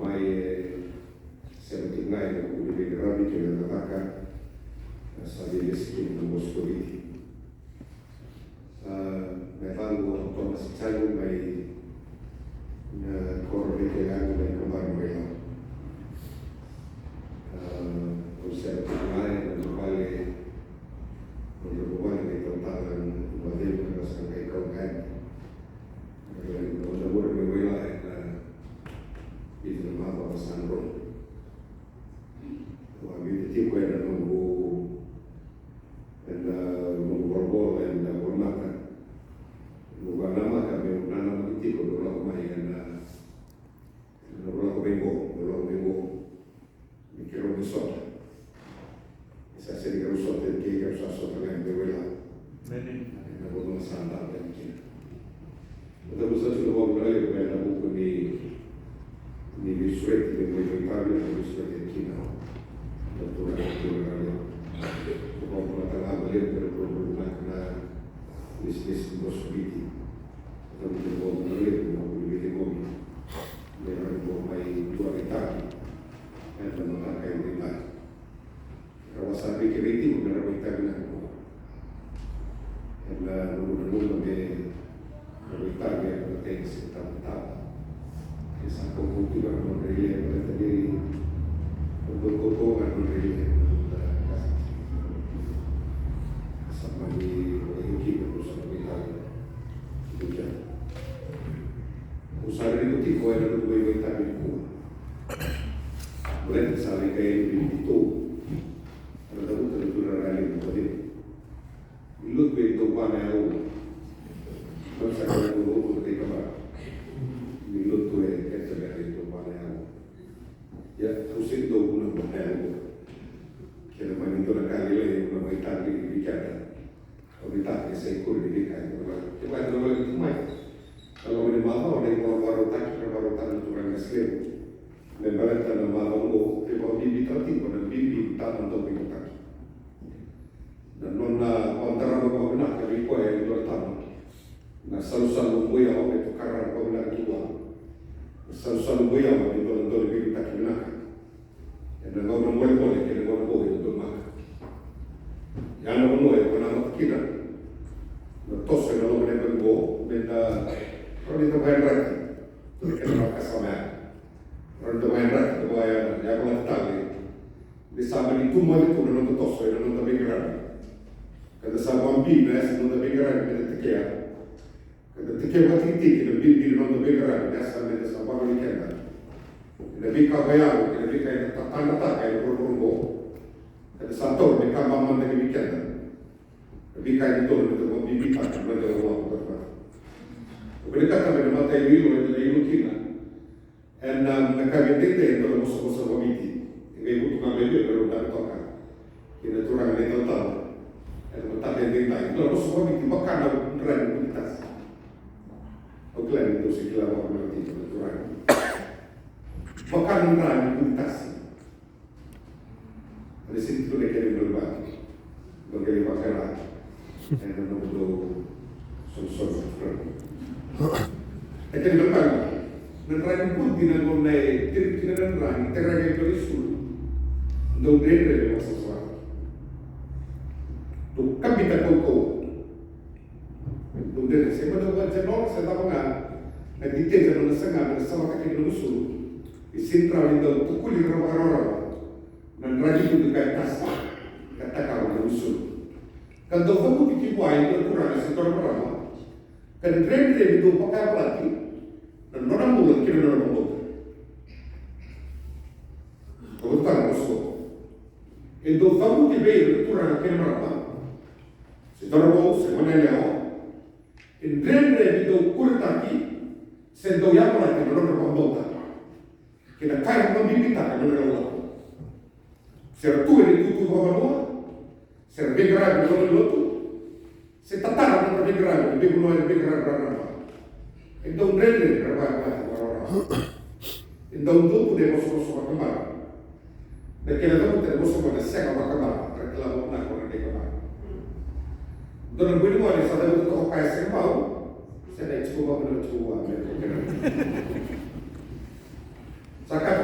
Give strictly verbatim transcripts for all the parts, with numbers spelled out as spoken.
Mai e sema tiko ga ena vuku ni veiqaravi kei na cakacaka sa veivesi kina na Bose ko Viti. A, me vaqo o Thomas Chani mai na koro vei kei Lagu mai Kabara mai Lau. A, au sema tiko ga ena vale, na vale ni tautala na vale na sa qai kau ga yani. Ena vale na vale me waila ena vitu na macawa sa dro. Au a vitu tiko ena noqu Ena noqu volavola ena volamata. Noqu a namaka meu nanamaki tiko meu lako mai ena, ena lako mai qo, meu lako mai qo. Me keirau mai sota. Sa sega ni keirau sota, ke keirau sa sota ga ena veiwela. Ena vanua sa dau yani kina. Eda sa tiko vakavuna levu ena vuku ni, ni veisureti, ni mai vakaitavi, ni veisureti kina. Na turaga, na turaga levu. Vakavuna tale ga vakalevu ena vuku ni na, na, ni, ni, ni Bose ko Viti. Eda vakavuna levu ena vuku ni veitiko. Me rawa ni mai turaga itavi. Ena mataka edaidai. Rau a sa veikevei tiko me rau vakaitavi na Kalou. Ena noqu nanuma me rau vakaitavi ena matai ni siga tabu. E sa kaukaua tiko na nodra ile, baleta ni dau kaukaua ga na nodra ile. Sa mani vakaitavi, rau sa vakaitavi. Au sa raica tiko ena noqu veivakaitavi nikua. Baleta sa lai kaya ni vitu. Era cavuta na turaga levu ka cegu. Ni lotu e dua na yalo. Ka sa kaya na lotu e dua na yalo. Ni lotu e kaya na yalo e dua na yalo. Ia, au sega ni dau vuna na yalo. Kena mani dua na ka lailai au na vakaitavi vei keda. Au vakaitavi sa i koya ni veika e dua na yalo. Ke vaka e dua na yalo e tu mai. Ka loma ni macawa na ivola vakarautaki, na vakarautaki na turaga na Salevu. Me baleta na macawa oqo, e vakabibitaka tiko na bibi ni tama dau veivutaki. Na nona vakadarava vakavinaka vei koya e dua na tama. Na salusalu vua me tokara vakavinaka ki vua. Na salusalu vua me dua na dau veivutaki vinaka. Ena gauna bolebole kei na gauna vou e dodonu maka. Ia na vanua e vanamata kina na toso ena loma ni yabaki qo, meda rawa ni da vakayadrati. Dua na kena vakasama ya. Rawa ni da vakayadrati, da vakayadrati tale. Ni sa mani tu mai tu na noda toso ena noda veiqaravi. Ka da sa vakabibi na yasa ni noda veiqaravi meda tekea. Ka da tekea vakatikitiki na bibi ni noda veiqaravi, ni yasa meda sa vakarau ni keda. Ena veika vakayago, ena veika eda tatadrataka ena vuravura oqo. Ka da sa taura me ka mamada vei keda. Na veika e dodonu meda vakabibitaka, meda vakabibitaka. Au vinakata me na matai ni ilo, eda na ilo kina. Ena, na ka vei daidai e dua na vosavosa vakaviti. E qai vutu ga mai vei, me rau dabe toka. Kei na turaga na italatala. Ena mataka e daidai. E dua na vosa vakaviti, vaka na dra ni budi tasi. Au kila ni dou se kila vakavinaka tiko na turaga. Vaka na dra ni budi tasi. Ena sega ni tu na kena ibalebale. Dou qai vakila. Ena nomudou solisoli. Na kena ibalebale. Na dra ni budi na gauna e tiri kina na dra ni tara ga e dua na isulu. Dou dredre me vakasavasavataki. Dou kabita kaukauwa. Dou dredre, se mada vua General, se cava ga na details e nona saga me na savata kina na isulu. E sega ni rawa ni dau tukuni rarawa. Na dra ni budi ka e tasi, ka takava na isulu. Ka dau cavuti ki vua e dua na turaga se dua na marama. Ka dredre me dau vakayavalati na nona bula kei na nona vakabauta. Ka vakataka na vosa. E dau cavuti vei ira na turaga kei na marama. Se cauravou, se goneyalewa. E dredre me dau kuretaki, se dau yavalati na nodra vakabauta. Kei na ka era vakabibitaka na nodra ilakolako. Se ra tu ena itutu vakavanua, se ra veiqaravi ena loma ni lotu, se tatara na nodra veiqaravi, na veivanua era veiqaravi raraba. E dau dredre me ra vakayavalati vakarawarawa. E dau dua tu na ivosavosa vakabara. Na kena cavuta na vosa qo na sega vakabara, era kila vakavinaka ko na qai kabara. Dua na boi ni gone sa cavuta toka o koya e sega bau, sega, e tiko vakavinaka tiko vua, me tiko kena. Sa ka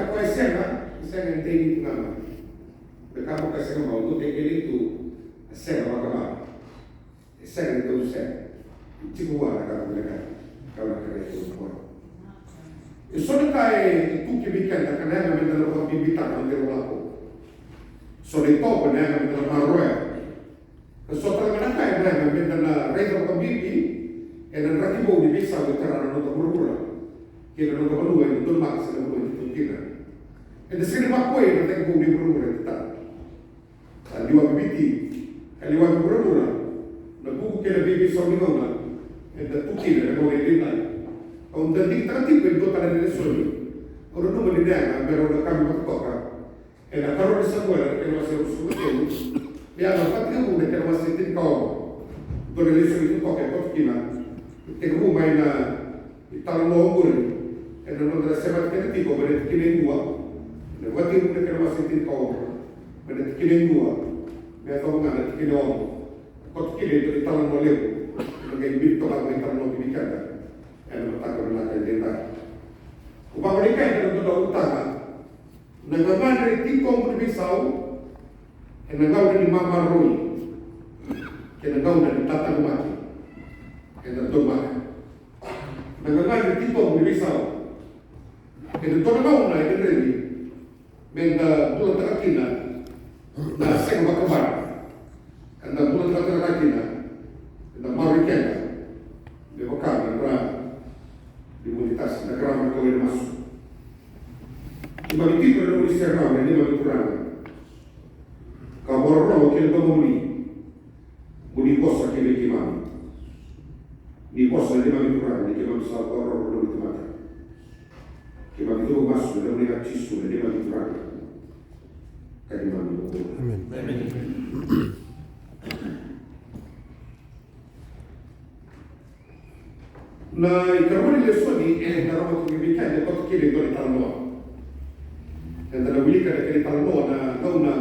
Ka sega mau, dou te kele tu, a sega vakavara. E sega ni dou sega. E tiko vua na ka vinaka, ka vinaka e tu vua. E so na ka e tu ki vei keda ka na yaga meda na vakabibitaka na tevoro lako. So na itovo na yaga meda na maroroya. Ka so tale ga na ka e na yaga meda na raica vakabibi ena draki vou ni veisau e tara na noda vuravura kei na noda vanua ena donumaka se na vanua e tu kina. Eda sega ni vakuai ena draki vou ni vuravura e tara. Sa liwa vei Viti, ka liwa vei vuravura na vuku kei na veiveisau ni gauna eda tu kina ena gauna edaidai. Au dau digitaka tiko e dua tale na lesoni au nanuma ni na yaga me rau na kabi vakatoka ena Karua ni Samuela na kena wase ruasagavulu ka tolu, me yaga vakatekivu na kena wase tinikaono. Dua na lesoni totoka e koto kina, tekivu mai na italanoa oqori ena noda na semati keda tiko mai na tikina e dua, na vakatekivu na kena wase tinikaono mai na tikina e dua me yacova ga na tikina e ono. Koto kina e dua na italanoa levu ena qai bibi toka mai italanoa ki vei keda ena mataka vinaka edaidai. Ko vagolei keda na dua na ulutaga. Na gagadre titobu ni veisau ena gauna ni mamaroroi kei na gauna ni tataqomaki ena donumaka. Na gagadre titobu ni veisau ena dua na gauna e gadrevi meda bulataka kina na sega vakavara. Eda bulataka kina eda maroroi keda me vaka na dra ni vunitasi, na dra ni kauwai na masu. Keimami tiko ena nomuni serau na neimami Turaga, ka vakarorogo ki na domomuni. Mo ni vosa ki vei keimami. Ni vosa na neimami Turaga ni keimami sa vakarorogo ena nomuni tamata. Keimami tiko masu ena yacamuni Jisu na neimami Turaga ka neimami Vakabula. Amen. Na ikarua ni lesoni eda rogoca tiko vei keda e koto kina e dua na italanoa. Eda na wilika na kena italanoa na gauna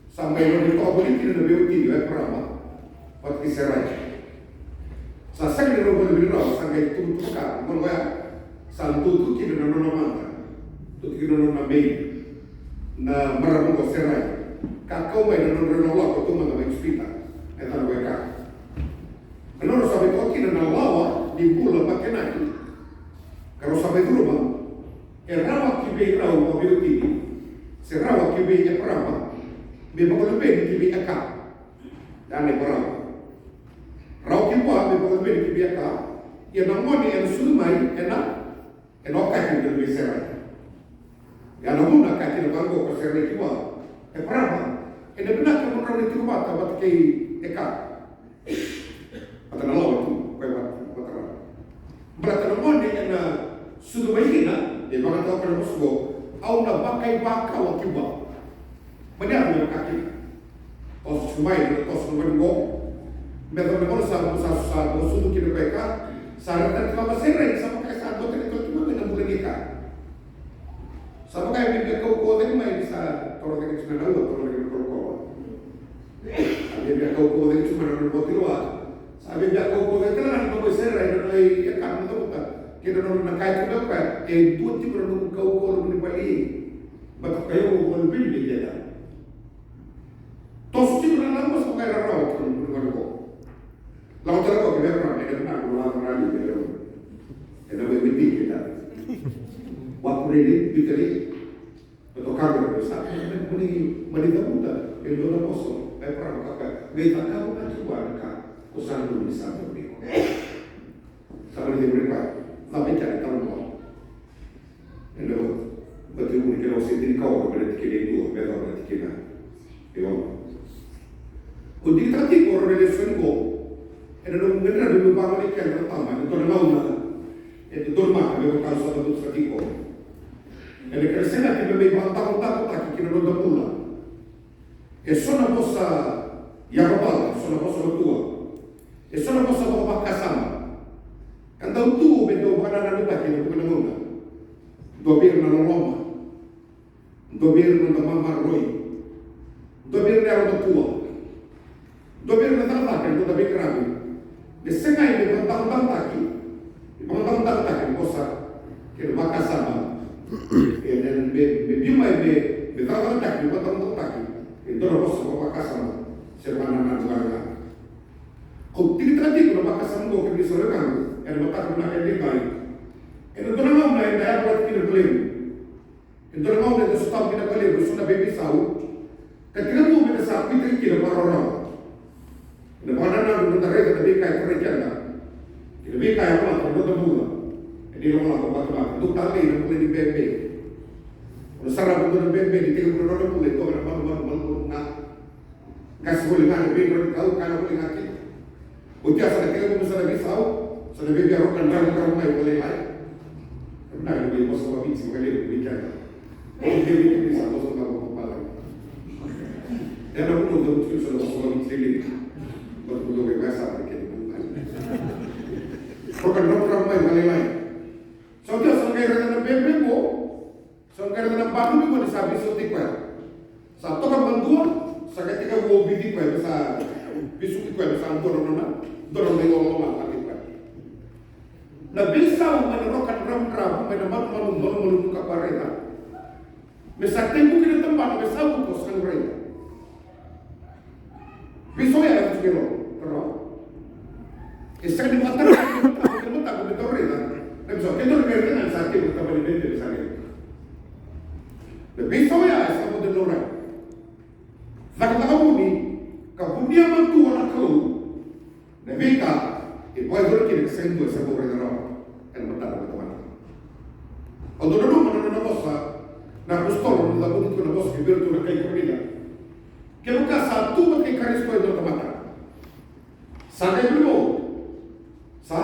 sa mai rau ni toka voli kina na veiwatini o Eparama vata kei Serai. Sa sega ni rau voli voli rau, sa qai tukutuku ka gauna oya sa dua tu kina na nona mada, dua tu kina na nona mei, na marama oqo o Serai. Ka kau mai na nodra ilakolako tu mada mai Ijipita, e yacana o Eka. Ena nodra sa mai toka kina na lawa ni bula makenaki, ka rau sa mai curuma, e rawa ki vei rau na veiwatini, se rawa ki vei Eparama me vakaluveni ki vei Eka. Ia na iVola Tabu, rawa ki vua me vakaluveni ki vei Eka. Ia na gone ena sucu mai ena ena okati na luvei Serai. Ia na vuna e kaya kina vaqo ko Serai ki vua, Eparama, ena vinaka mo drau na tiko vata vata kei Eka. Vata na lawa tu, koya vata, vata na. Baleta na gone ena sucu mai kina, e vakatoka na vosa qo, au na vakaivakawa ki vua. Mani yaco me vaka kina. Toso tiko mai na toso na gone qo. Me yacova na gauna sa, sa, sa sucu kina o Eka, sa raica tiko ga o Serai sa vaka e sa dua tale tiko mai na bula ni Eka. Sa vaka e bibi a kaukauwa cake mai ni sa toro cake tiko mai na ua, toro cake na kaukauwa. Sa bibi a kaukauwa cake tiko mai na nona boti loa. Sa bibi a kaukauwa cake tale ga na nomu Serai, na nona Eka, na nomu kei na nona na kaya tiko mai o koya, e dua tiko na nomu kaukauwa, nomu ni vali. Baleta o koya e vakaluveni vei keda. Toso tiko na lako, sa qai rarawa tiko na gone qo. Lako tale qo ki vei Eparama, ena vinaka mo lako tale li vei Eparama. Ena veiwatini keda. Wakureli, vitali. Baleta o koya qo sa mani, mani cavuta e dua na vosa. Eparama kaya, qai cakava ga tu vua na ka ko sa nanuma ni sa dau vei iko. Sa mani cegu vei koya. Sa vei keda tale qo. Ena Vakatekivu na kena wase tinikaono, na tikina e dua me yacova na tikina e ono. Au digitaka tiko na lesoni qo ena noqu gadreva meu vagolei keda na tama ena dua na gauna e dodonu mada me vaka au sa cavuta tiko. Ena kena sega ni me mai vakadavodavotaki ki na noda bula. E so na vosa yavavala, e so na vosa matua, e so na vosa vakavakasama ka dau tu me dau vakanananutaki ena vuqa na gauna. Dua vei ira na loloma, dua vei ira na noda mamaroroi, dua vei ira na yalomatua, dua vei ira na cakacaka ena noda veiqaravi. Me segai me vakadavodavotaki, me vakadavodavotaki na vosa kei na vakasama. E, me, me, me biu mai me, me cakacakataki, me vakadavodavotaki. E dua na vosa vakasama se vakanananu ga. Au tikitaka tiko na vakasama oqo, kemuni sa wekaqu, ena mataka vinaka edaidai. Ena dua na gauna eda yavalati kina vakalevu. E dua na gauna eda sotava kina vakalevu eso na veiveisau, ka tekivu meda sa kuitaki kina vakarawarawa. Ena vakanananu meda raica na veika e tarai keda kei na veika e yavalata na noda bula. Ena ilakolako vakatamata, dou talei na bula ni bebe. O na sarava e dua na bebe ni tekivu na nona bula e toka na malumalumu, malumalumu ga. Qase voli ga na veidrau ni kau, kana voli ga kina. Oti ya sa na tekivu sa na veisau, sa na veivia roka dravudravua mai vakalailai. E vinaka ni mai vosa vakaviti vakalevu vei keda. Au via vei kemuni sa vosa vakabalavu. Ena vanua au cavuti kina sa na vosa vakaviti lelevu. Baleta au via vakayagataka na kena bula. Roka dravudravua mai vakalailai. Sa oti ya sa na qai raica na bebe qo. Sa qai raica na banumi qo ni sa veisauti koya. Sa toka madua, sa qai tekivu vakavici koya, me sa veisauti koya, me sa dua na nona, dua na nona iloloma vakavici koya. Na veisau mai na roka dravudravua, mai na malumalumu, malumalumu ka raica. Me sa tekivu kina tabana, me sa vuko, sa qai raica. Veisau ya e tiko e loma, taro. E sega ni mataka, e sega ni mataka, me dau raica. Na veisau, ke dau raica, na sa tekivu tabana ni bebe, sa raica. Na veisau ya e sega ni dau raica. Cakacaka vuni, ka vunia matua na Kalou. Na veika e vakayacori kina ka sega ni dua e sa bau raica rawa ena mataka ni tamata. Au dau nanuma na nona vosa na apositolo, na cavuti tiko na vosa kei vei iratou na kai Korinica. Kevaka sa tu vata kei Karisito e dua na tamata, sa qai vou. Sa?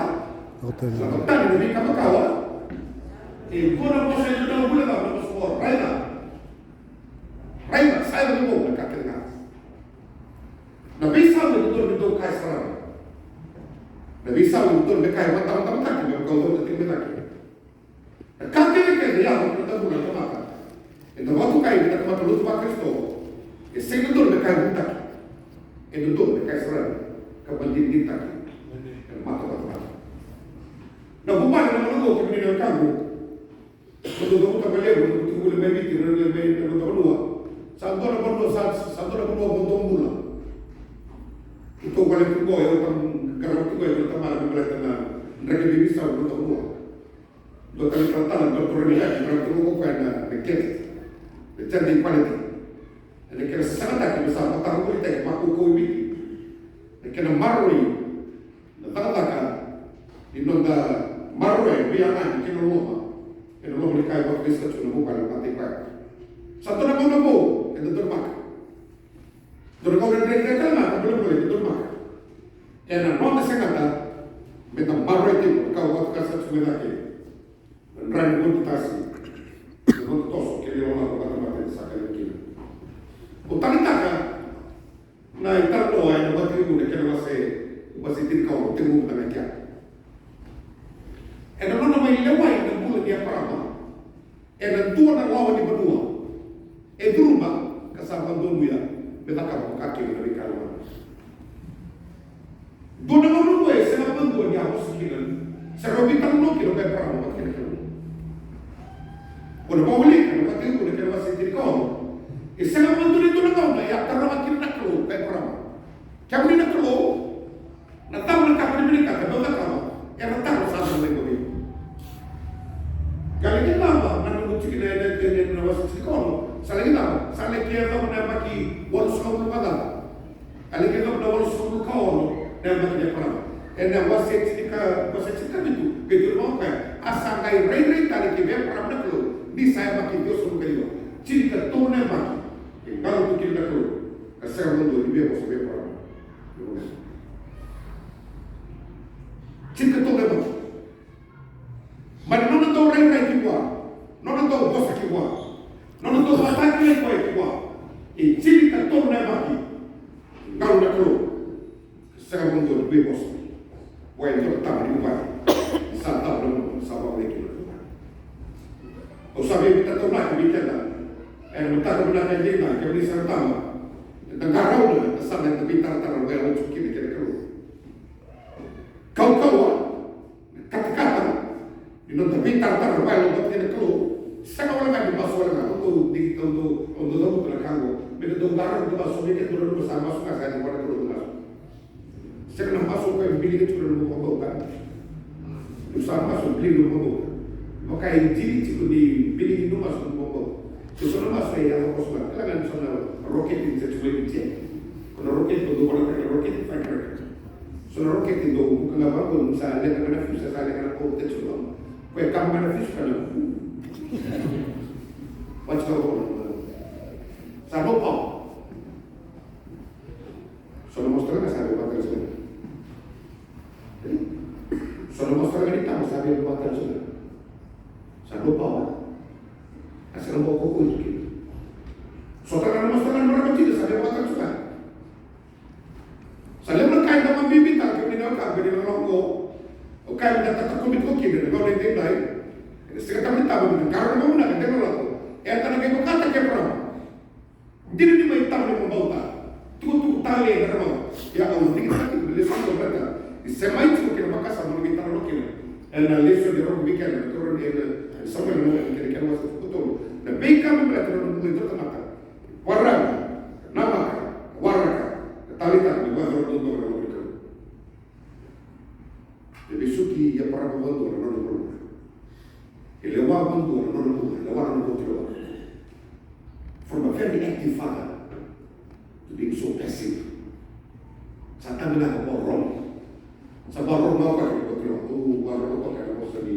Sa vakatani na veika makawa. E dua na vosa e dua na vula na vosa vou. Raica. Raica, sa yaco vou na ka kece ga. Na veisau e dodonu me dau ka e sarava. Na veisau e dodonu me ka e matamatamata, me vaka au cavuta tiko mai cake. Na ka kece kece e yaco ena noda bula na tamata. Eda vakatokai meda tamata lotu vaKarisito. E sega ni dodonu me ka e vutaki. E dodonu me ka e sarava ka vakadinadinataki ena matamatamata. Na vuvale na gauna oqo, kemuni na wekaqu. Sa dau cavuta vakalevu na vuli mai Viti, na, na, na, na noda vanua. Sa dua na vanua, sa, sa dua na vanua vodo bula. Keitou vale tu qo, au qarava tu qo, e dua na tamata me baleta na draki veiveisau na noda vanua. Dua tale na talatala, dua na turaga ni yadi, qarava tu qo koya na, na kete, na charity quality. Ena kena sasagataki me sa vakatakilakitaki vakaukauwa e Viti. Na kena maroroi na cakacaka ni noda maroroya na veiyagani kei na loloma ena loma ni ka e vakaveisautaka tiko na vuvale vata kei koya. Sa dua na gauna vou eda donumaka. Dua na gauna dredre tale ga ka bolebole eda donumaka. Ena noda segata meda maroroya tiko na ka au vakatoka sara tiko mai cake. Na dra ni vodo tasi, na noda toso kei na iloloma vakatamata eda sa kailawa kina. Au taleitaka na italanoa ena Vakatekivu na kena wase, wase tinikaono, tekivu mada ga kea. Ena nona mai lewai na bula nei Eparama ena dua na lawa ni vanua, e curuma ka sa vakadonuya me cakava vaka kina na veika e lomana. Dua na gauna oqo e sega vakadua ni a vosa kina, se rau veitalanoa kina o Eparama vata kei na Kalou. O na vakawilika na Vakatekivu na kena wase tinikaono, e sega vakadua ni dua na gauna e a taroga kina na Kalou o Eparama. Kemuni na Kalou, na cava na ka ko ni vinakata meu cakava? Era taro sa dau lai voli. Ka laki cava na nomu tikina ena, ena, ena wase tinikaono? Sa laki cava? Sa laki yacova na yabaki walusagavulu ka cava? Ka laki yacova na walusagavulu ka ono na yabaki nei Eparama. Ena wase tinika, wase tinikavitu, qai tukuna vaka oya, a sa qai rairai tale ki vei Eparama na Kalou ni sa yabaki ciwasagavulu ka ciwa. Tinikatolu na yabaki e galu tu kina na Kalou, ka sega vakadua ni via vosa vei Eparama. Tinikatolu na yabaki. Mai na nona dau rairai ki vua, nona dau vosa ki vua, nona dau vakatakilai koya ki vua. E tinikatolu na yabaki e galu na Kalou. Sega vakadua ni via vosa vua e dua na tama ni vuvale. Sa tama na gauna sa vakawiliki na Kalou. Au sa via veitataunaki vei keda ena mataka vinaka edaidai, kemuni saka tama. Eda qarauna na sala eda veitaratara vakayalo tiko kina kei na Kalou. Kaukauwa, na katakata ni noda veitaratara vakayalo vata kei na Kalou. Sega wale ga ni masu wale ga, au dau dikita, au dau, au dau cavuta na ka oqo. Me da dau Lara dua masu, me ke dua na masu, sa masu ka sa ni vana dua na masu. Sega na masu ko e biligi tu na nomu vakabauta. Ni sa masu, biligi nomu vakabauta. Vaka e dili tiko ni biligi nomu masu nomu vakabauta. So na masu e yaco ko so na kila ga ni so na roketi ni sa tu mai Viti. Ko na roketi ko dua na roketi fai kereke. So na roketi dua buka ga vaqo ni sa leqa ga na fiusi, sa leqa ga na pau te tu ga. Ko e kama ga na fiusi ka na. What's going on? Sa no pau. So na mostra ga sa vei vata sina. So na mostra ga ni tama sa vei vata sina. Sa no pau. A sa no pau ko ko tu kina. So ta na mostra ga na mara batida sa vei vata sina. Sa levu na ka eda mabibitaka kemuni na wekaqu ena gauna oqo. O koya meda tatakumi tiko kina ena gauna edaidai. Ena Siga Tabu ni Tama, meda qarauna vakavinaka ena gauna oqo. E a tana qai vakataki Eparama. Dina ni mai tama ni vakabauta. Tukutuku tale ena gauna. Ia au digitaka tiko na lesoni oqo baleta ni sema tiko kina vakasama ni mai tama kina. Ena lesoni e rogo vei keda na toro ni ena Samuela na kena kena wase tolu. Na veika me baleta na nodra bula e dua na tamata. Waraka, namaka, waraka, na taleitaka ni vakayacora duadua na loma ni Kalou. E vesuki Eparama vakadua na nona bula. E lewa vakadua na nona bula, e lewa na nona bula. From a very active father to being so passive. Sa tamina ka vakarorogo. Sa vakarorogo na waka ni vakatiro. Au vakarorogo toka na vosa ni,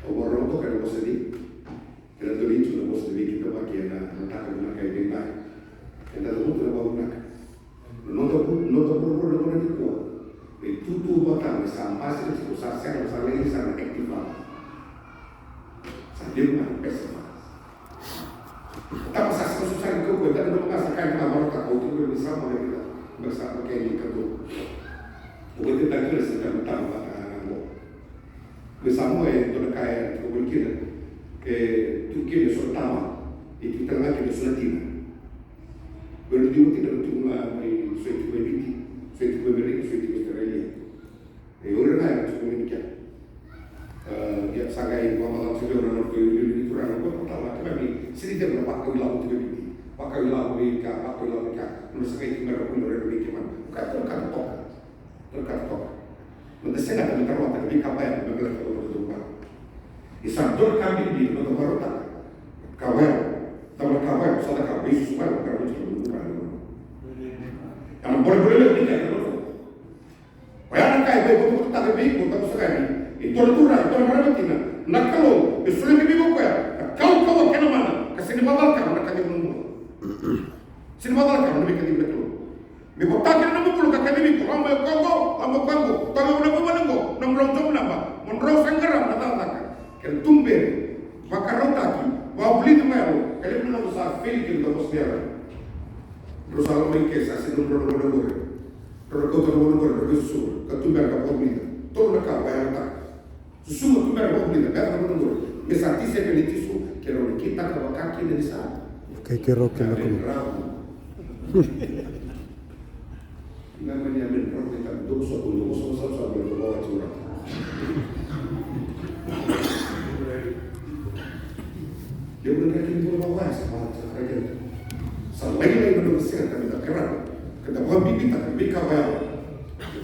au vakarorogo toka na vosa ni Kena dua na itu na vosa ni veikidavaki ena mataka vinaka edaidai. Eda cavuta na vakavinaka. Na noda vu-, noda vuravura na gauna nikua. Me tutu vata me sa basika tiko, sa sega, sa lai sa na active vata. Sa levu na passive vata. Tama sa sega so sa ni kaukaua, eda na noda sa kaya na marautaka, o tiko ni sa marautaka, me sa marautaka ni kadua. O koya tiko na sa tama vata na qo. Me sa mo e dua na ka e tukuni kina. E tu kina so na tama, e tu tale ga kina so na tina. Ko na dua tina tu ga mai so e tu mai Viti, so e tu mai Merika, so e tu mai Australia. E ora ga e tu mai Viti. E, ia sa qai vakamacalataka tiko na noda iliuliu ni turaga, ko na tama, kena mai, sega ni tiko na vakau ilavo tu mai Viti. Vakau ilavo mai ka, vakau ilavo mai ka. Nona sa qai tu mai ra kuli ora mai kemana. Ka tu, ka tu toka. Dua na ka totoka. Meda sega ni rawata na veika vaya me baleta na noda dau vaya. Ni sa dua na ka bibi na noda vakarautaka. Ka vaya, cava na ka vaya, sa na ka vaya, Jisu vaya, ka vaya, Jisu vaya. Ena bolebole levu ni ka ena noda. Oya na ka e veivotovototaka vei iko, tabu saka ni. E dua na turaga, e dua na marama tina, na Kalou, e solia vei iko koya na kaukauwa kei na mana, ka sega ni vakacalaka na ka ni bula. Sega ni vakacalaka na veika ni bula. Me votaki na nomu bula ka kacivi iko, lako mai o koya qo, lako mai o koya qo, toka mai na vuvale qo, na nomudrau job number, mo drau sa qarava na cakacaka. Kena tuberi, vakarautaki, vakavulici vakayalo, ka levu na nomu sa fail kina na vosa ni yalo. Drau sa lako mai ke sa sega ni drau na gone qori. Drau na kauta na gone qori, drau veisusu, ka tubera ka vakavulica. Tolu na ka vakayagataka. Susuga tu mera vakavulica, bera na vanua qori. Me sa tisaipeli i Jisu, keirau na kitaka vaka kina ni sa. Kai keirau kina kina. Ravu. Ina mani amen, ravu ni tabu, dou so, dou so, so, so, dou so, so, so. Dou na kaki ni bula vavaya, sa vaya, sa vaya. Sa lailai na noda sega, ka meda kerava. Ka da vakabibitaka, veika vaya.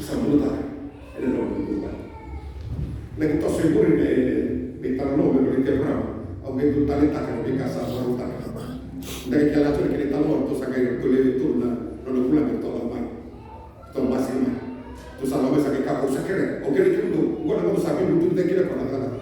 Sa bula taka. Ena loma ni bula. Laki toso i muri me, me talanoa me baleti Eparama. Au qai dau taleitaka na veika sa vakarautaka. Da qai kila tu na kena italanoa, ratou sa qai ratou lewe tu na nona vula me ratou lako mai. Ratou basika mai. Ratou sa lako mai sa qai kaya, au sa kerea. Au kerea kemudou. Oqo na gauna sa veivutunitaki kina o koya na cakacaka.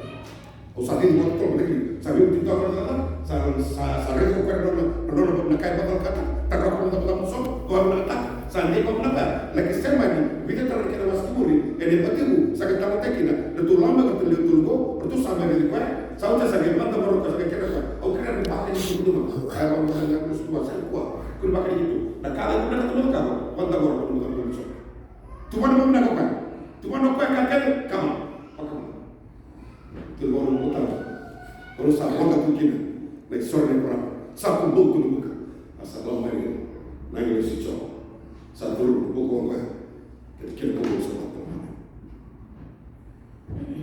Au sa tini vata tolu na kili, sa veivutunitaka na cakacaka, sa, sa, sa raica o koya na nona, na nona, na ka e vakacalakata, tara o koya na cakacaka so, koya na cakacaka, sa dei koya na ka, laki sema ni, vica tara na kena wasa ki muri, ena bativu, sa qai tamata kina, na tu lama ka tu lewe tolu qo, ratou sa mai raici koya, sa oti sa qai mada voro koya, sa qai kerea koya, au kerea me vakaini kemudou mai, a, au kerea me vakaini kemudou mai, sa koya, kua ni vakaini kemudou, na ka, na ka, na ka, na ka, mada voro koya, na ka, na ka, so. Tuvana mai vinaka o koya, tuvana o koya ka kece, kama, kama. Tuvana mai vinaka. Koya sa rogo tu kina na isoro nei Eparama. Sa kubou tu na buka. A sa lako mai na agilosi i Jiova. Sa curu na buka o koya. Kei na kena kubou sa lako mai.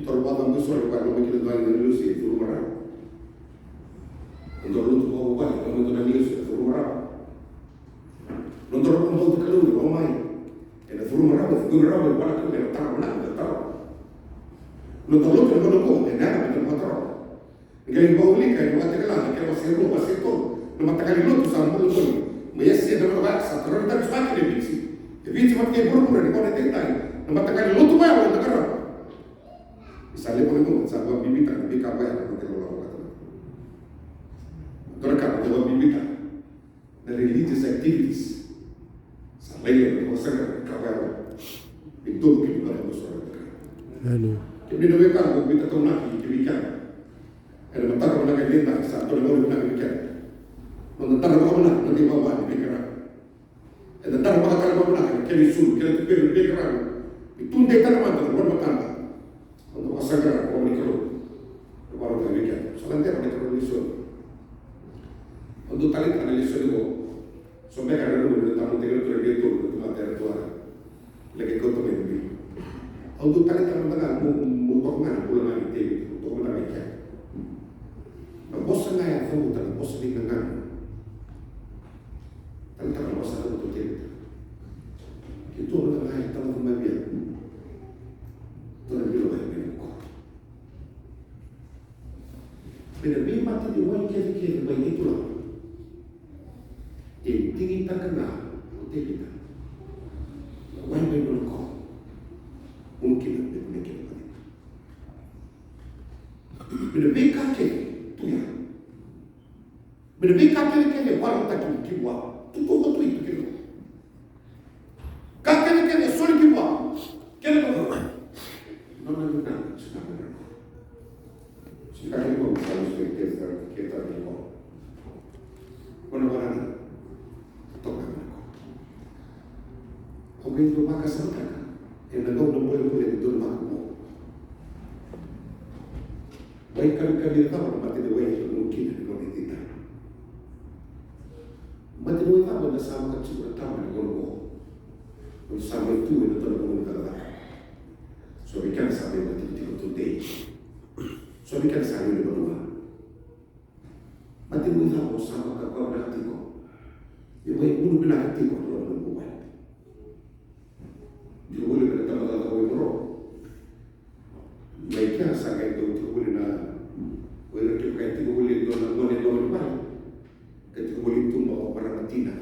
Toro vata mai isoro koya lako mai kina na agilosi e curu marau. Dua na lotu vakavuvale, lako mai dua na agilosi e curu marau. Noda lotu ena gauna oqo ena yaga me da vakataroga. Qai vakaulika ena Vakatakila na kena wase rua, wase tolu. Na mataqali lotu sa bula tolu. Mai Asia na gauna vaya sa tarogi tale sara kina e Viti. E Viti vata kei vuravura ena gauna edaidai. Na mataqali lotu vaya ena qarava. Ni sa levu na gauna sa vakabibitaka na veika vaya na mataqali lotu vaya. Dua na ka na vakabibitaka. Na religious activities. Sa lailai na vakasaqara na ka vaya. E donu kina na vakasaqara na ka. Amen. Kemuni na wekaqu, biuta taumaki ki vei keda. Ena mataka vinaka edaidai sa dua na gauna vinaka vei keda. Noda tara vakavinaka na noda ivava ni veiqaravi. Eda tara vakatara vakavinaka na kena isulu, kena tupelu ni veiqaravi. Ni tudei tale mada na gone matana. Noda vakasaqara na vava ni Kalou. Na vakavinaka vei keda. Sa na deva na Kalou ni isulu. Au dau taleitaka na lesoni qo. So beka na noqu na tamata kei na turaga e tolu na tamata era tu. Laki kauta mai na biu. Au dau taleitaka mada ga mo, mo toka ga na bula ga ni Tevita, mo toka mada ga i kea. Na vosa ga e a cavuta na vosa ni gagana. Taleitaka na vosa e a cavuta o Tevita. Keitou mada ga e talatala mai vei au. Tou na bilo ga e vei na koro. Me na veimata ni wai kecekece mai Ketura. E digitaka ga o Tevita na wai mai nona koro. Unu kina me kunei kina na madina. Me na veika kece tu ya. Me na veika kecekece e waraki tu ki vua. Tu tu tu tu kina. Ka kece kece e soli ki vua. Kece kece. Nona vinaka, sega na vinaka. Sega ni vinaka, sega ni vinaka, sega ni vinaka. Nona vinaka. Toka vinaka. Au qai dau vakasamataka ena gauna bolebole ni dua na vakamuku. Wai kamikami cava na mate ni wai e donu kina ni gauna edaidai? Mate ni wai cava eda sa vakatusa na tama ena gauna oqo? Eda sa mai tu ena dua na vanua ni cakacaka. So vei keda sa mai vakatikotiko tudei. So vei keda sa lewe ni vanua. Mate ni wai cava o sa vakavinavinaka tiko? Ia wai e gunu vinaka tiko ena loma ni nomu wai. Tiko voli vei na tamata cakacaka wai moro. Mai kea sa qai dau tiko voli na, o ira kevaka e tiko voli e dua na gone e loma ni vale, ka tiko voli tu mai o marama tina.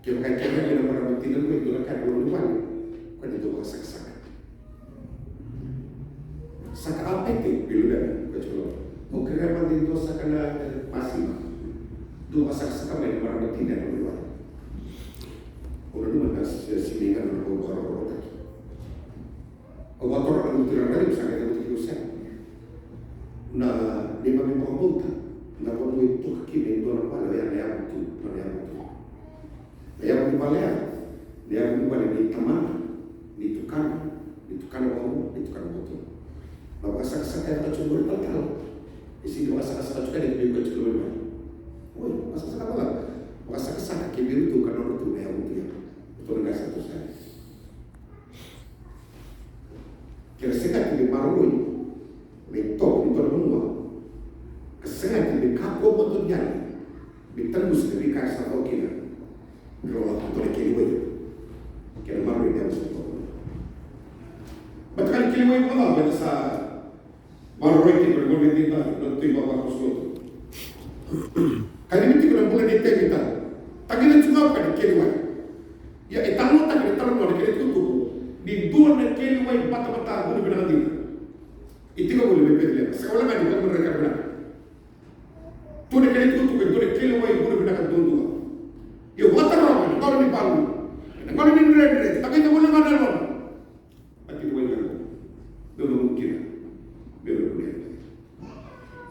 Kevaka e kerea mai na marama tina mai e dua na ka e loma ni vale, o koya na dau vakasakasaka. Saka apete, vei luvena, o koya tiko. Au kerea mada e dua saka na, e, masima. Dau vakasakasaka mai na marama tina e loma ni vale. Au nanuma na se, se, se, ni ga na, na, na, na, na, na, Au vakatoro na lutu ira na raica sa qai cauta kina o Sera. Na neimami vakabauta na vanua e toka kina e dua na vale oya na yavu tu, na yavu tu. Na yavu ni vale ya, na yavu ni vale ni tamana, ni tukana, ni tukana vakarua, ni tukana vakatura. Na vakasakasaka e vaka tiko qori talatala. E sega ni vakasakasaka tiko yani e vei koya tiko mai vale. Oi, vakasakasaka vaka. Vakasakasaka kei vei iratou ka nodra tu na yavu tu ya. Iratou na qai sa tu sara. Ke ra sega ni maroroi na itovo ni dua na vanua, ka sega ni kakua vakadua ni yali me tagusi na veika era sa cau kina, me ra lako dua na keli wai. Kena maroroi na yavusa ni dua na vanua. Mataqali keli wai vakacava eda sa maroroi tiko ena gauna edaidai, na tui vavakoso lotu. Kacivi tiko na bula nei Tevita. Tagina tiko ga vaka na keli wai. Ia e talanoataki na italanoa na kena itukutuku ni dua na keli wai batabata, gunu vinaka dina. E tiko voli mai Peceliema. Sega wale ga ni vakamuria na ka vinaka. Tu na kena itukutuku e dua na keli wai gunu vinaka duadua. Ia vakataroga na gauna ni valu, na gauna ni dredre, takaita voli ga na yalona. Ati wai ga. Dou na mukina. Meu na kunea.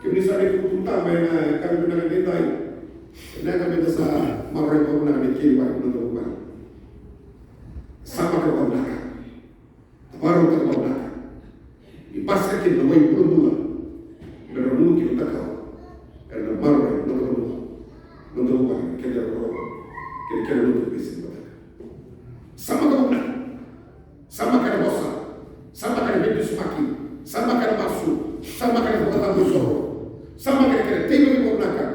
Kemuni sa raica tu tama ena yakavi vinaka edaidai. Ena yakavi eda sa maroroi vakavinaka na keli wai, na noda vuvale. Sa maka vakavinaka. Tavaro ka vakavinaka. Ni basika kina na wai bulabula. Me ra muki na takao. Era na maroroi, na noda vuvale. Na noda vuvale, keda roro. Keda, keda lotu bese ni mataka. Sa maka vakavinaka. Sa maka na vosa, sa maka na veidusimaki, sa maka na masu, sa maka na vakacabo isoro, sa maka na kena teivaki vakavinaka.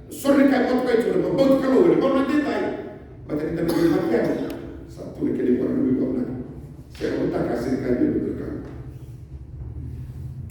Soro ni ka e vakatokai tu na vakabauti Kalou ena gauna edaidai. Baleta ni da na veimaki yani, sa tu na kena ivakaraitaki vakavinaka. Sega ni mataka, sega ni ka e vei na mataka.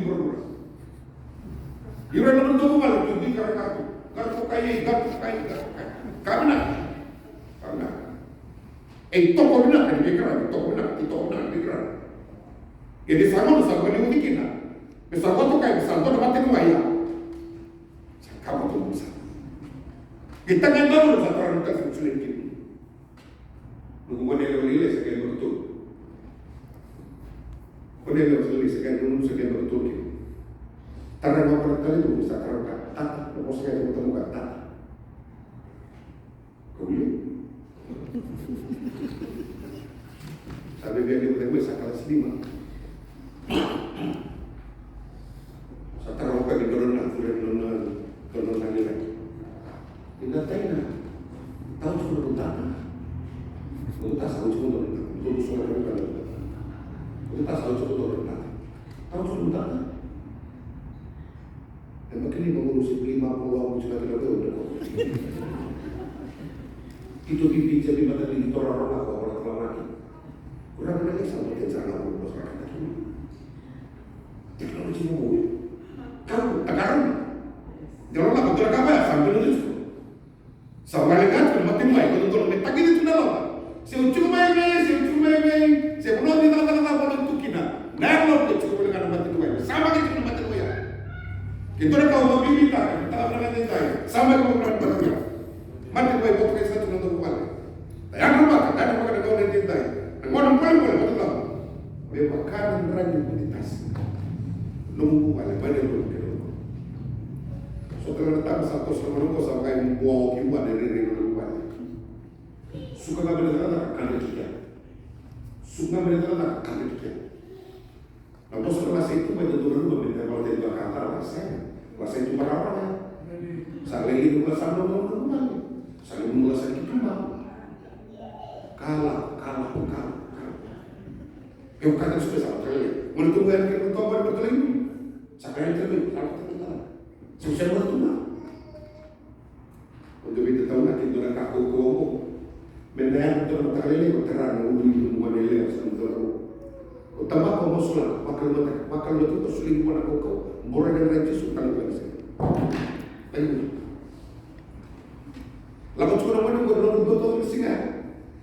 i vuravura. Ira na nomu vale tu, ni ka ra ka tu. Ka tu kai, ka tu kai, ka tu kai. Ka vinaka. Ka vinaka. E toko vinaka ni veiqaravi, toko vinaka, e toko vinaka ni veiqaravi. Ia ni sa gauna sa vakaliuci kina. Me sa vatokai, me sa dua na mataniwai ya. Sa ka vatokai sa. Ke taga e gauna sa tara na ka sa tsulen kina. Noqu gone yalewa lailai sa qai vakatolu. Gone yalewa lailai sa qai, noqu sa qai vakatolu kina. Tara ga vaka na tale noqu sa tara ga, tata, na vosa ga noqu tata. Kau liu. Sa vevea liu cake mai sa kalasi lima. Sa tara ga o koya me dua na nona, dua na nona lilaki. Ina taina, tau tiko na tata. Tau tasa, tau tiko na tata. Tau tiko na tata. Tau tasa, tau tiko na tata. Tau tiko na tata. E maka ni maka ni se pili maka ni wau ni se maka ni wau ni wau. Kito bibi se bibi maka ni kito rarama ko wala kala maki. Kurang na ni sa mo tensa na ko sa kata ki. Teknoloji mo mo. Kau takaran. Jalo na ko takaran ya sambil itu. Sa vakaleqa tu na mataniwai, ko dodonu me takina tu na loma. Se o tiko mai vei, se o tiko mai vei, se vanua ni cakacaka, vanua tu kina. Na yalo ko tiko vakaleqa na mataniwai. Sa vakaleqa tu na mataniwai ya. Ke dua na ka o vakavinavinakataka, sa vakaleqa tu na mataniwai. Mataniwai ko tiko sa tu na dua vale. Na yalo vaka, na yalo vaka na gauna edaidai. Na gauna malumalumu vata. Me vaka na dragi ni tasi. Nomu vale, mai na nomu kena. So tale na tama sa toso na manu sa kai mo ki vale, rere na nomu vale. Suka ga me na tara, kada ki kea. Suka ga me na tara, kada ki kea. Na vosa na wasa i tuba, eda dua na lua, me na wala te dua ka tara, wasa. Wasa i tuba rawa, rawa. Sa lai liu, wasa na nomu vale. Sa lai liu, wasa ki tuba. Kala, kala, kala, kala. Eu kata su sa kala. Mo tu ga ke to ba to le. Sa kala ke to sa kala. Su se mo tu na. O de vita tau na ke dona ka ko ko mo. Me na ya to na kala le ko tara na u ni mo ne le sa mo. O tama ko mo sula, makal mata, makal mata ko suli mo na ko ko. Bora na Jisu tau ko se. Ayo. Lako tiko na mani ko lako tiko na siga.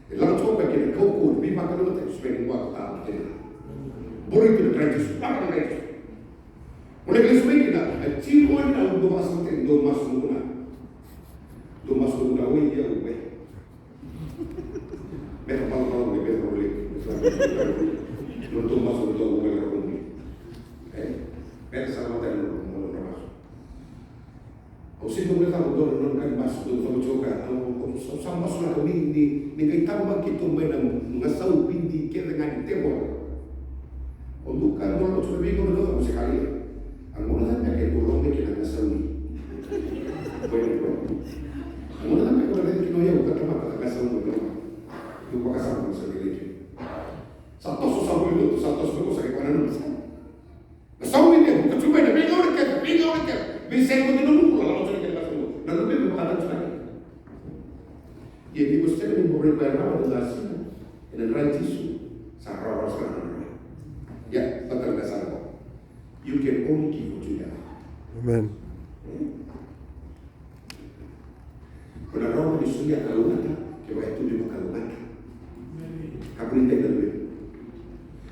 E lako tiko mai kina kaukaua ni veivakalougatataki, spending waka tale kina. Bori kina Jisu, vaka na Jisu. O na kila sumai kina, a tiko ni na dua masu tiko, dua masu na. Dua masu na, oi, ia, oi. Beta pala pala, beta pala. Dua masu na, dua masu na. Eh? Beta sa mata na, na, na masu. Au sega ni guilecava dua na nona ka ni masu, dua na tamata tiko ka, au, au sa, sa masulaka ni, ni, ni qai tava mai keitou mai na gasau vidi kece ga ni tevoro. Au dau kaya dua na tamata tiko na veigauna dau cava se ka lailai. A gauna cava beka e dau lako mai kina na gasau ni. Mai na gauna. A gauna cava beka e dau lako mai kina o yau ka tamata na gasau ni. Dau vakasama na gasau ni lailai. Sa toso sa vuli lotu, sa toso lotu, sa kei koya na nona sa. Na saumi ne, vuka tu mai na veigauna kece, veigauna kece. Veisei ko dina nukula, lako tu na kece na saumi. Na lume me vakatau tu na kece. Ia ni ko sega ni boro ni koya rawa na gasina. Ena dra Jisu, sa rawa rawa sara na rawa. Ia, vata na gasana ko. You can only give what you have. Amen. Ko na rogo ni solia kalougata, kevaka e tu ni vakalougata. Ka kuni tei na lue.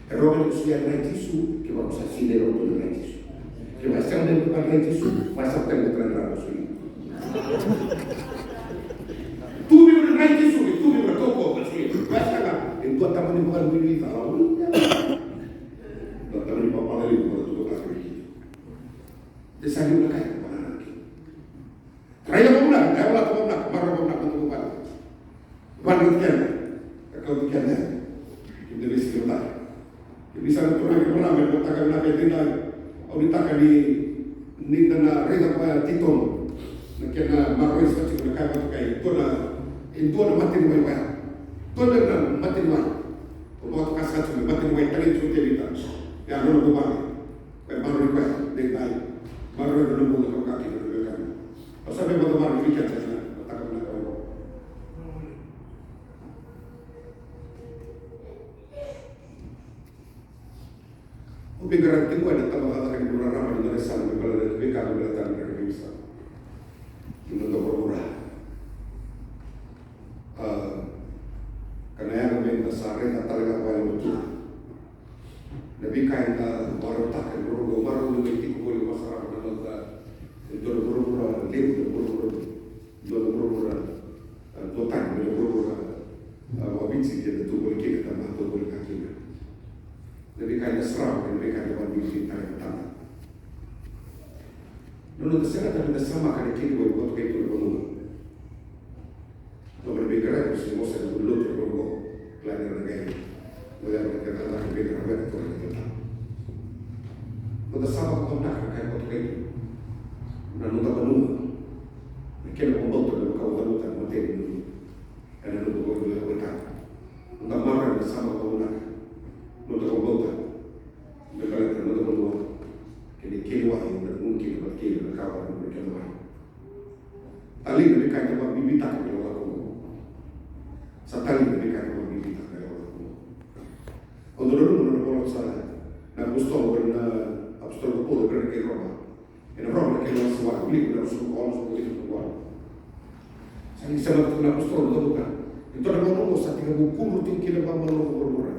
E rogo ni solia na Jisu, kevaka sa sina e rogo na Jisu. Mai sega ni vakadrai Jisu, mai sega tale ni vakadrai Jisu. Tu vei vakadrai Jisu, tu vei vakadrai Jisu. Mai sega, e dua tamani vakadrai ni cala. Dua tamani vakadrai ni cala. Dua tamani vakadrai ni cala. Raica vakavinaka, raica vakavinaka, maroroya vakavinaka na nomu vale. Vale ni kena, ka kauti kena. Kina veisiga vata. Kina veisiga vata, kina vale, kina vale, kina vale. Au nuitaka ni, ni da na raica vakatitobu. Na kena maroroi sa tiko na ka e vakatokai. Dua na, e dua na mataniwai vaya. Dua na mataniwai. O vakatoka sa tiko na mataniwai, tale tiko Tevita. Ia, nona vuvale. Koya e maroroi koya, dei dai. Maroroi na nomu bula, ka vaka kina na veiwekani. Au sa via vakamacalataka vei keda na mataka vinaka oqo. Au veiqaravi tiko ena tabacakacaka ni bula raraba ni noda isala me baleta na veika me baleta na raraba ni isala. Ni noda vuravura. A, ka na yaga me da sa raica tale ga vua na Turaga. Na veika eda vakarautaka ena vuravura, au marau ni mai tiko voli vakasarava na noda, e dua na vuravura levu, na vuravura, dua na vuravura, a, duatani mai na vuravura, a, vakaviti eda tu voli kina, eda tu voli ka kina. Na veika eda sarava, na veika eda vakaviti tale na tada. Na noda sega tale ni da samaka na kena ivakavakatukituki na vanua. Noda veiqaravi se vosa ena lotu ena vanua oqo. Kila ni ra na qai oya na kena cakacaka ni veiqaravi ena toro ni kena. Noda sa vakavinavinaka na ka e vakatokai tu na noda vanua. Na kena vakabauta me vaka au cavuta na mateni ni ena noda vanua e waitaka. Noda marau ena sa vakavinavinaka. Noda vakabauta me baleta na noda vanua. Kena ikeli wai ena gunu kina vata kei na ka vaka na kena wai. Talei na veika eda vakabibitaka na ilakolako oqo. Sa talei na veika eda vakabibitaka na ilakolako oqo. Au dau nanuma na nona vola sara na apositolo, na apositolo ko Paula vei ira na kai Roma. Ena Roma na kena wase walu, Filipi na wase walu, na wase walu. Sa ni sema tu na apositolo na cavuta. E dua na gauna oqo sa tekivu kudru tiko kina vakamalua na vuravura.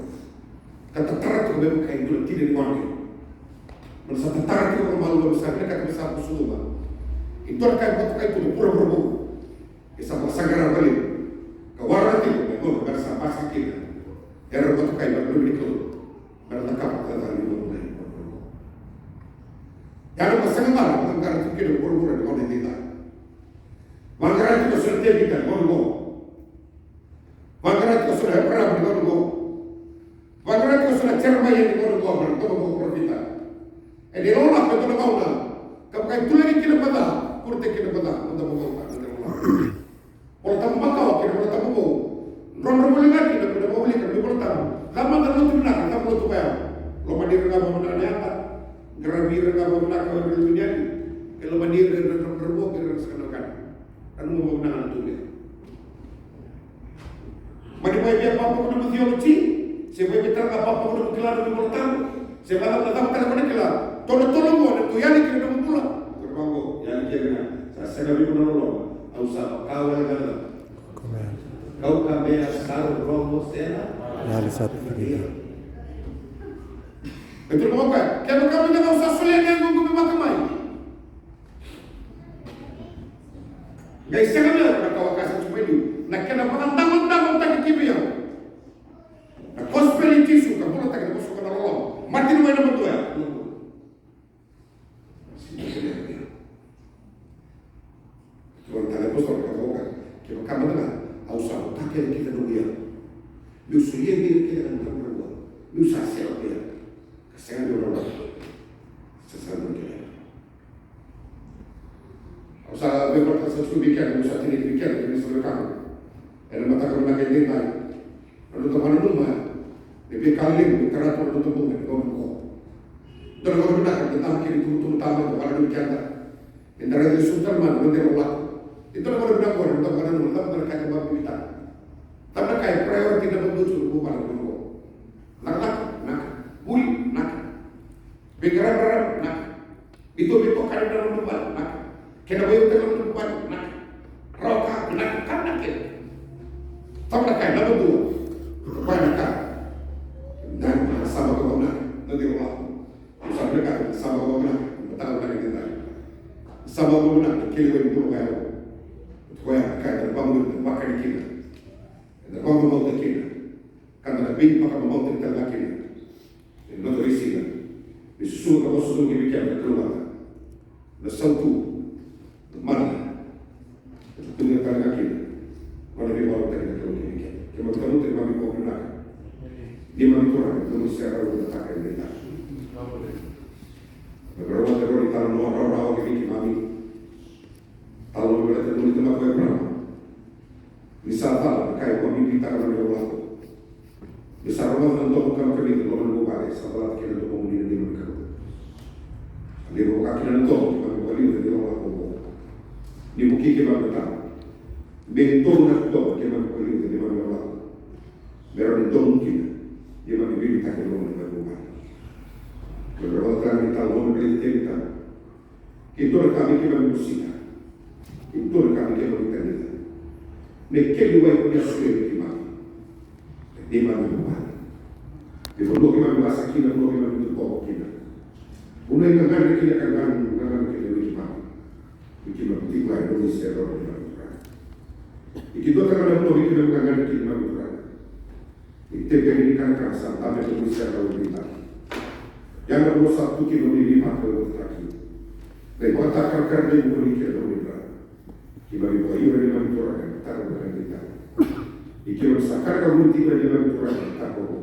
Ka tatara tiko me vaka e dua na tina ni gone. Nona sa tatara tiko vakamalua me sa vinakata me sa vusuguva. E dua na ka e vakatokai tu na vuravura vou. E sa vakasaqara vakalevu. Ka waraka tiko me gauna me ra sa basika kina. Era vakatokai me ra luve ni Kalou. Me ra cakava na cakacaka ni vanua. Ia na vakasaqara, vakaqara tiko kina vuravura ni gauna edaidai. Vaqara tiko so na Tevita ni gauna oqo. Vaqara tiko so na Eparama ni gauna oqo. Vaqara tiko so na Jeremaia ni gauna oqo, na gauna oqo parofita. E ni lolaka e dua na gauna, ka vaka e tulaki kina mada, kurutaki kina mada, mada mada mada mada. Vola Tabu makawa kei na Vola Tabu vou. Drodro voli ga kina ko na wilika na Vola Tabu. Cava mada na lotu vinaka, cava lotu vaya. Lomani ira ga vakavinaka na yada. Qaravi ira ga vakavinaka na luve ni yadi. E lomani ira na drodro vou kei ira na saka na kani. Nanuma vakavinaka na tubera. Mani mai via papakuna mu theology, se mai via tara ga papakuna mu kila na Vola Tabu, se mai via tara ga papakuna kila. Tolo tolo mo na tu yani kina na bula. Kau vaqo, yani kina sa sega vei na loloma, au sa vaka wale ga na. Kau ka mea sa rogo sena. Yali sa tu kina. E tu mo ka, kevaka meda kau sa solia na yagoqu me vaka mai. Qai sega me na kawa ka sa tu mai liu na kena vakadagodagotaki ki vei au na kosipeli i Jisu ka bulataki na vosa ka na loloma. Matini mai na matua ya. Tiko na tale apositolo ka voka ke vaka mada ga au sa votaka e kece na noqu iyau. Meu solia vei ira kece na noqu iyau. Meu sa sega vei ira. Ka sega ni rau sa sega ni rau. Au sa veivakarau sa tu vei keda, au sa tini vei keda, vei sa vei keda. Ena mataka vinaka edaidai. Na noda vakananuma, na veika levu, tara tu na noda bula, na gauna oqo. Dua na gauna vinaka, da tama kina tukutuku tama, da vakananumi keda. Eda raica ni sucu tale mada, na noda lako. Dua na gauna vinaka oqo, na noda vakananuma, na noda ka eda vakabibitaka. Tama na ka e priority na noda tu, na noda bula oqo. Cakacaka, vinaka. Vuli, vinaka. Veiqaravi, vinaka. Ni tou veitokani na nomu vale, vinaka. Kena veiwekani na nomu vale, vinaka. Rawa ka, vinaka, ka vinaka kece. Cava na ka e naba dua? Koya na ka. Na, na saba ka vinaka, na dua na ka. Saba na ka, saba ka vinaka. Mataka Sa vakavuna na keli wai ni bula vakayalo. Koya ka eda na vakavuna, vakani kina. Eda na vakamamauta kina. Ka da na veivakamamauta tale ga kina. Ena noda veisiga. Me susuga ka vosa sobu vei keda na Kalou. Na sautu. Na mana. Eda na tuga tale ga kina. Nona veivakalotutaki na Kalou vei keda. Keimami tabuta keimami vakavinaka. Neimami Turaga, neimami sere rau na taka e dei taka. Na verovata rau ni tala noa rau rau ke vei keimami. Tala noa me leta noni tamata ko Eparama. Ni sa cala na ka e vakabibitaka na neimami lako. Ni sa rogoca na domo kamikamica na loma ni vuvale, sa calata kina na domomuni na neimami Kalou. Ni vakakina na domo keimami vakaliuca ni lako oqo. Ni vuki keimami na tama. Me donu na domo keimami vakaliuca ni neimami lako. Me rawa ni donu kina. Neimami veiliutaki na loma ni vuvale. Me rawa ni tala noa me leta tale tama. Ke dua na ka me keimami mosita. Ke dua na ka me keimami tagica. Me keli wai ko ni a solia vei keimami. Me keimami vuvale. Me vanua keimami wasa kina, vanua keimami tokova kina. Vanua e gagadre kina ka gagadre kina vei keimami. Me keimami tiko ga e dua ni sere rau keimami Turaga. Ke dua tale na vanua me keimami gagadre kina keimami Turaga. Ni teveli ni kanakana sa dabe ena nomuni serau e veitaki. Ia na vanua sa tu kina nomuni veivakalougatataki. Na ivakatakarakara ni bula ni keda nomuni dra. Keimami vakaivakaraitaki neimami Turaga ena mataka vinaka edaidai. Ni keimami sa karakara vuni tiko ena neimami Turaga ena mataka oqo.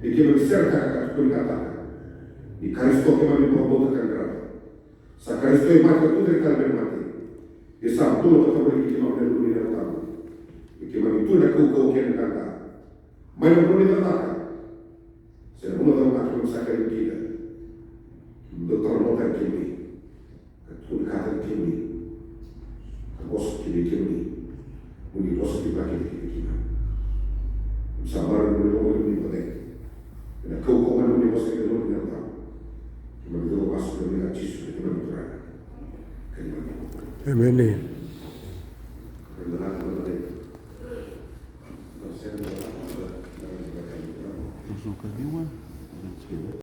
Ni keimami seretaka ka tukunikataka. Ni Karisito keimami vakabauta ka qarava. Sa Karisito e mate ka tucake tale mai na mate. Ia sa bula vata voli kei keimami ena Yalo Tabu. Ni keimami tu ena kaukauwa kei na qaqa. Mai na vanua ni cakacaka. Se na vanua cakacaka keimami sa kailakica. Keimami dau talanoataki kemuni. Ka tukunikataki kemuni. Ka vosa kei kemuni. Mo ni vosa tiko kina kei keimami. Keimami sa marau ni loma ni vale. Ena kaukauwa ni vosa kei na loma ni Yalo Tabu. Keimami dau vasu ena yaca i Jisu na neimami Turaga. Ka neimami. Emeni.